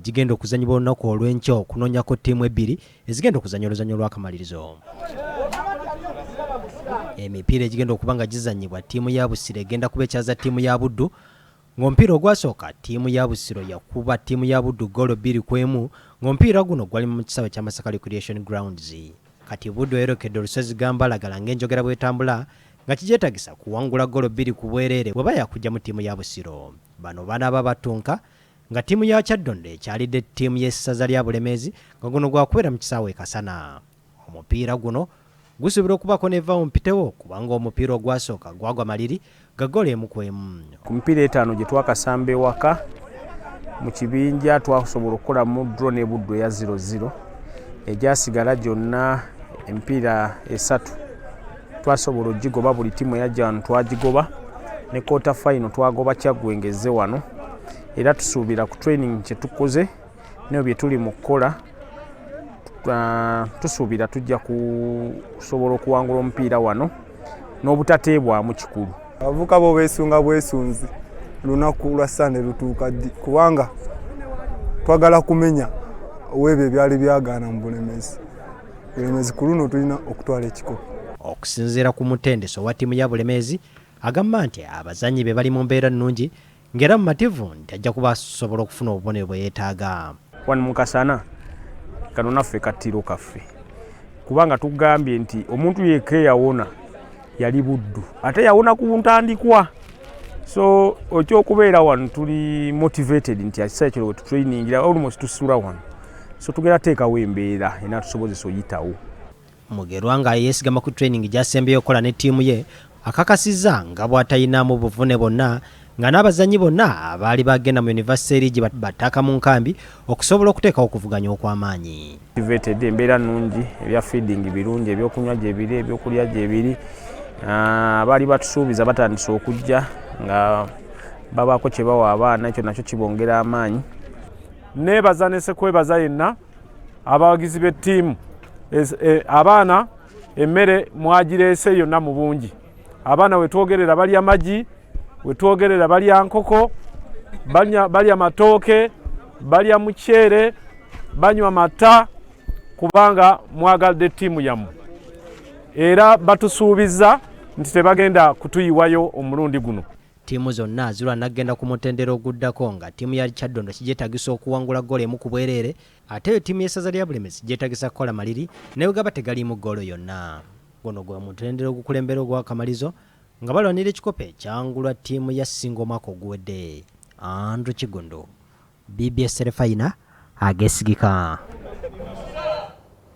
egigenda okuzannyibwa olunaku olw'enkya okunoonyako ttiimu ebbiri ezigenda okuzannya oluzannya olw'akamalirizo. Emipiira egigenda okuba nga gizannyibwa ttiimu ya Busiro egenda kuba ekyaza ttiimu ya Buddu ng'omupiira ogwasooka ttiimu ya Busiro yakuba ttiimu ya Buddu ggoolo 2-1 ng'omupiira guno gwali mu kisaawe kya Masaka Recreation Grounds. Kati Buddu eyolekedde olusozi Gambalagala ng'enjogera bw'etambula nga kigyetagisa kuwangula ggoolo bbiri ku bwereere bw'eba yakuggyamu ttiimu ya Busiro. Bano banaaba battunka nga ttiimu ya Kyaddondo ekyalidde ttiimu y'essaza lya Bulemeezi nga guno gwakubeera mu kisaawe e Kasana. Omupiira guno gusuubirwa okubaako n'evaawo mpitewo kubanga omupiira ogwasooka gwagwa maliri ga ggoolo emu ku emu. Ku mipiira etaano gye twakasamba ewaka mu kibinja twasobola okukolamu draw ne Buddu eya 0-0, egyasigala gyonna emipiira esatu twasobola ogigoba, buli ttiimu eyajja wano twagigoba, ne quarter final twagoba Kyaggwe ng'ezze wano. Era tusuubira ku training kye tukoze nayo bye tuli mu kukola, tusuubira tujja kusobola okuwangula omupiira wano n'obutateebwamu kikulu. Abavubuka bo beesunga bwesunzi lunaku lwa Sande lutuuka ddi, kubanga twagala kumenya weebyo ebyali byagaana mu Bulemezi. Bulemezi ku luno tulina okutwala ekikopo. Okusinziira ku mutendesi owa ttiimu ya Bulemeezi agamba nti abazannyi be bali mu mbeera nnungi ng'era mumativu nti ajja kuba asobola okufuna obubonero bwe yeetaaga. Wano mu kasana kano naffe kattiro kaffe, kubanga tugambye nti omuntu yekka eyawona yali Buddu, ate yawona ku ntandikwa. So ekyokubeera wano tuli motivated nti ekiseera kino wetutrainingira almost tusula wano, so tugenda teekawo embeera enaatusobozesa oyitawo. Mugerwa nga yeesigama ku training gy'asembyeyo okukola ne ttiimu ye, akakasizza nga bw'atayinaamu buvune bwonna nga n'abazannyi bonna abaali bagenda mu University League bataka mu nkambi okusobola okuteekawo okuvuganya okw'amaanyi. Motivated, embeera nnungi, ebya feeding birungi, ebyokunywa gyebiri, ebyokulya gyebiri. Abaali batusuubiza batandise okujja nga babaako kye bawa abaana, ekyo nakyo kibongera amaanyi. Neebaza ne sekwebaza yenna abawagizi b'ettiimu, abaana emmere mwagireese yonna mu bungi. Abaana wetwogerera balya magi, wetwogerera balya nkoko, balya matooke, balya muceere, banywa mata, kubanga mwagadde ttiimu yammwe. Era batusuubiza nti tebagenda kutuyiwayo omulundi guno. Ttiimu zonna zirwana kugenda ku mutendera oguddako nga ttiimu ya Kyaddondo kigyetaagisa okuwangula ggoolo emu ku bwereere ate yo ttiimu y'essaza lya Bulemeezi kigyetaagisa kukola maliri ne bwe gaba tegaliimu ggoolo yonna. Guno gwe mutendera ogukulembera ogw'akamalizo nga balwanira ekikopo ekyawangulwa ttiimu ya Ssingo omwaka oguwedde. Andrew Kiggundu, BBS Terefayina, ageesigika.